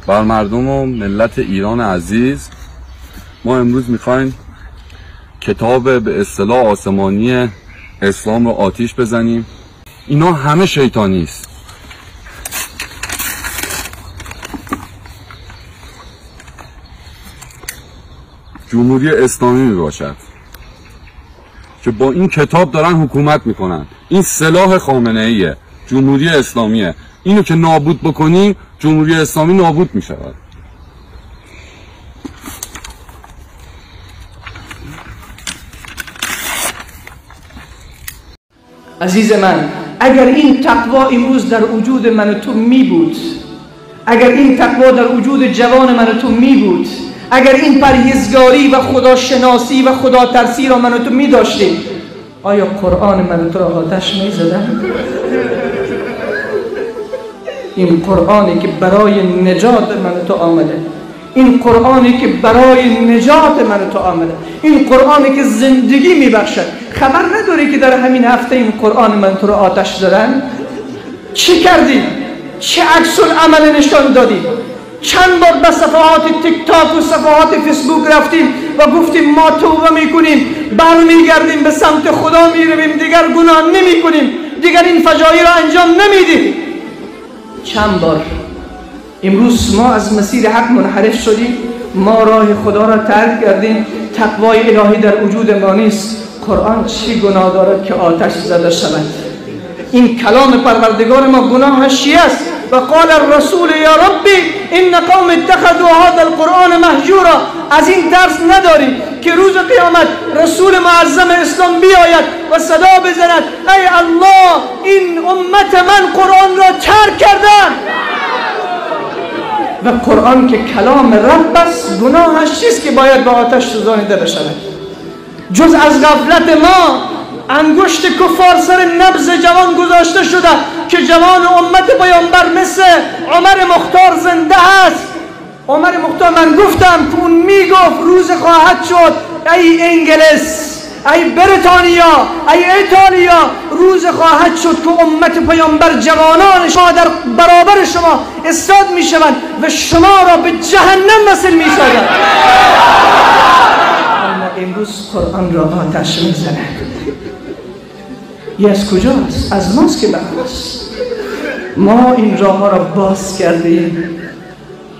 بر مردم و ملت ایران عزیز. ما امروز میخوایم کتاب به اصطلاح آسمانی اسلام رو آتیش بزنیم. اینا همه شیطانی است. جمهوری اسلامی میباشد که با این کتاب دارن حکومت میکنن. این سلاح خامنه ایه، جمهوری اسلامیه. اینو که نابود بکنی جمهوری اسلامی نابود میشود. عزیز من، اگر این تقوا امروز در وجود من و تو می بود، اگر این تقوا در وجود جوان من و تو می بود، اگر این پرهیزگاری و خداشناسی و خدا ترسی را من و تو می داشتیم، آیا قرآن من و تو را آتش می زدن؟ این قرآنی که برای نجات من و تو آمده، این قرآنی که برای نجات من و تو آمده، این قرآنی که زندگی میبخشد، خبر نداری که در همین هفته این قرآن من تو رو آتش زدن؟ چه کردی؟ چه عکس العمل نشان دادی؟ چند بار به صفحات تیک تاک و صفحات فیسبوک رفتیم و گفتیم ما توبه میکنیم، برمیگردیم به سمت خدا میرویم، دیگر گناه نمیکنیم، دیگر این فجایع را انجام نمیدیم. چند بار امروز ما از مسیر حق منحرف شدیم، ما راه خدا را ترک کردیم، تقوای الهی در وجود ما نیست. قرآن چی گناه دارد که آتش زده شود؟ این کلام پروردگار ما گناهش چی است؟ و قال الرسول یا ربی ان قوم اتخذوا هذا القرآن مهجورا. از این درس نداریم که روز قیامت رسول معظم اسلام بیاید و صدا بزند ای الله، این امت من قرآن را ترک کردن. و قرآن که کلام رب است، گناهش چیست که باید به آتش سوزانیده بشود؟ جز از غفلت ما انگشت کفار سر نبض جوان گذاشته شده که جوان امت پیامبر مثل عمر مختار زنده است. عمر مختار، من گفتم که اون میگفت روز خواهد شد ای انگلیس، ای بریتانیا، ای ایتالیا، روز خواهد شد که امت پیامبر جوانان شما در برابر شما استاد میشوند و شما را به جهنم وصل میسازند. اما امروز قرآن را آتش میزند. یه از کجاست؟ از ماست که بخواست. ما این راه ها را باز کردیم،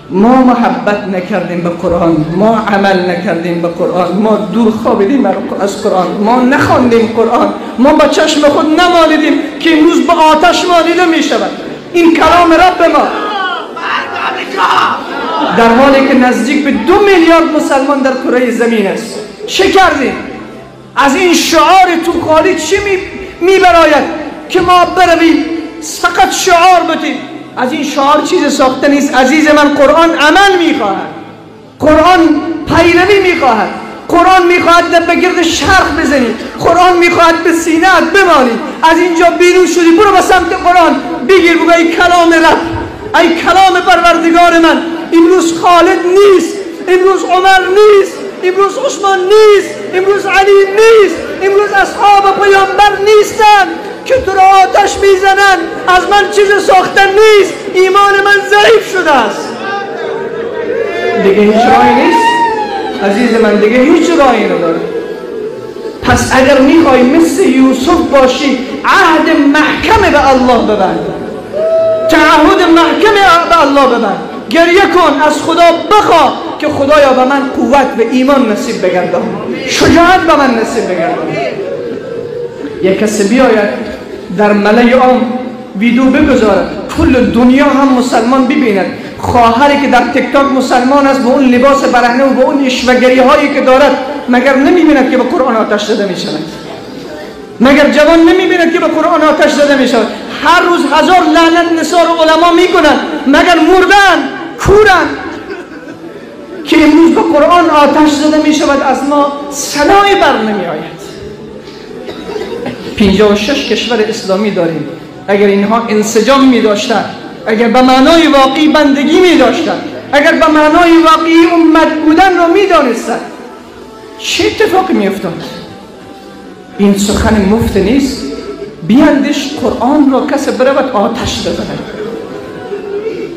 ما محبت نکردیم به قرآن، ما عمل نکردیم به قرآن، ما دور خوابیدیم از قرآن، ما نخواندیم قرآن، ما با چشم خود نمالیدیم که امروز به آتش مالیده می شود این کلام رب ما، در حالی که نزدیک به 2 میلیارد مسلمان در کره زمین است. چه کردیم؟ از این شعار تو خالی چی میبراید که ما برویم فقط شعار بدیم؟ از این شعار چیز ساخته نیست عزیز من. قرآن عمل میخواهد، قرآن پیروی میخواهد، قرآن میخواهد به گرد شرخ بزنی، قرآن میخواهد به سینه‌ات بمالی. از اینجا بیرون شدی، برو به سمت قرآن بگیر، بگو ای کلام رب، ای کلام پروردگار من، امروز خالد نیست، امروز عمر نیست، امروز عثمان نیست، امروز علی نیست، امروز اصحاب پیامبر نیستن که تو را آتش میزنن، از من چیز ساخته نیست، ایمان من ضعیف شده است. دیگه هیچ راهی نیست عزیز من، دیگه هیچ راهی نداره. پس اگر میخوای مثل یوسف باشی، عهد محکم به الله ببند، تعهد محکم به الله ببند، گریه کن، از خدا بخوا که خدایا به من قوت و ایمان نصیب بگردان، شجاعت به من نصیب بگردان. یک کسی بیاید در ملأ عام ویدیو بگذارد، کل دنیا هم مسلمان ببیند، خواهری که در تیک تاک مسلمان است با اون لباس برهنه و با اون اشوه‌گری هایی که دارد، مگر نمیبیند که به قرآن آتش زده میشود؟ مگر جوان نمیبیند که به قرآن آتش زده میشود؟ هر روز 1000 لعنت نثار علما میکنند، مگر مردن کورن که امروز به قرآن آتش زده میشود؟ از ما صدایی بر نمی آید. 56 کشور اسلامی داریم. اگر اینها انسجام می داشتن، اگر به معنای واقعی بندگی می داشتن، اگر به معنای واقعی امت بودن را می دانستن، چه اتفاقی می افتاد؟ این سخن مفت نیست. بیندش قرآن را کس برود آتش بزند.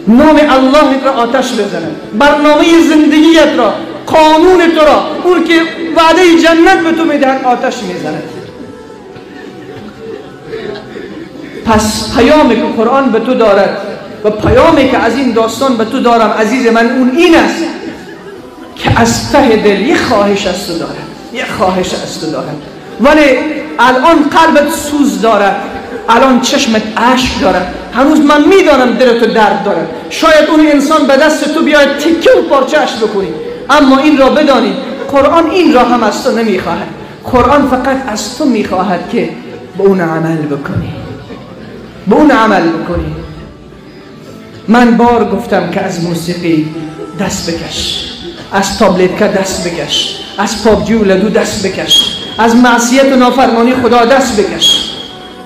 نام الله را آتش بزند، برنامه زندگیت را، قانون تو را، اون که وعده جنت به تو میدهد آتش میزند. پس پیامی که قرآن به تو دارد و پیامی که از این داستان به تو دارم عزیز من، اون این است که از ته دل یه خواهش از تو دارد، یه خواهش از تو دارد، ولی الان قلبت سوز دارد، الان چشمت اشک دارد، هنوز من میدانم دل تو درد دارد، شاید اون انسان به دست تو بیاید تکه و پارچه اش بکنی، اما این را بدانی قرآن این را هم از تو نمیخواهد. قرآن فقط از تو میخواهد که به اون عمل بکنی، به اون عمل بکنی. من بار گفتم که از موسیقی دست بکش، از تابلت که دست بکش، از پابجی و لدو دست بکش، از معصیت و نافرمانی خدا دست بکش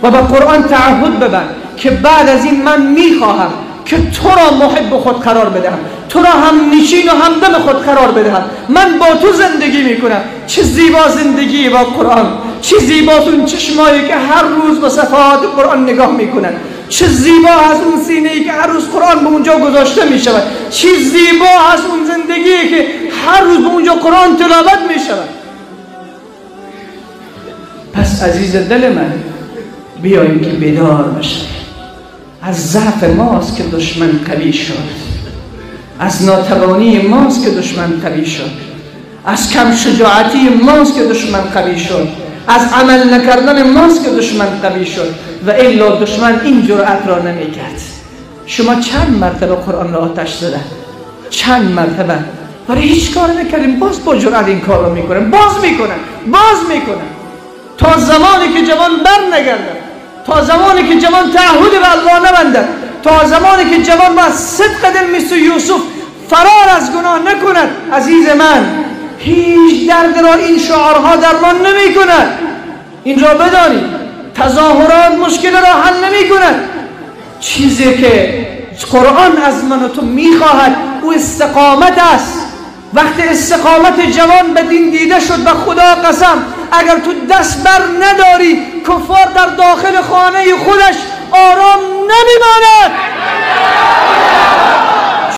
و با قرآن تعهد ببند که بعد از این من میخواهم که تو را محب خود قرار بدهم، تو را هم نشین و همدم خود قرار بدهم، من با تو زندگی میکنم. چه زیبا زندگی با قرآن، چه زیبا اون چشمایی که هر روز به صفحات قرآن نگاه میکنن، چه زیبا از اون سینه‌ای که هر روز قرآن به اونجا گذاشته میشود، چه زیبا از اون زندگی که هر روز به اونجا قرآن تلاوت میشود. پس عزیز دل من، بیاییم که بیدار بشیم. از ضعف ماست که دشمن قوی شد، از ناتوانی ماست که دشمن قوی شد، از کم شجاعتی ماست که دشمن قوی شد، از عمل نکردن ماست که دشمن قوی شد، و الا دشمن این جرأت را نمیکرد. شما چند مرتبه قرآن را آتش زده، چند مرتبه، ولی هیچ کار نکردیم، باز با جرأت این کار را میکنن، باز میکنن، باز میکنن، تا زمانی که جوان بر نگردد، تا زمانی که جوان تعهد به الله نبندد، تا زمانی که جوان با صدق دل مثل یوسف فرار از گناه نکند. عزیز من، هیچ درد را این شعارها درمان نمی کند. این را بدانید، تظاهرات مشکل را حل نمی کند. چیزی که قرآن از من و تو میخواهد او استقامت است. وقتی استقامت جوان به دین دیده شد، به خدا قسم اگر تو دست بر نداری، کفار در داخل خانه خودش آرام نمیماند.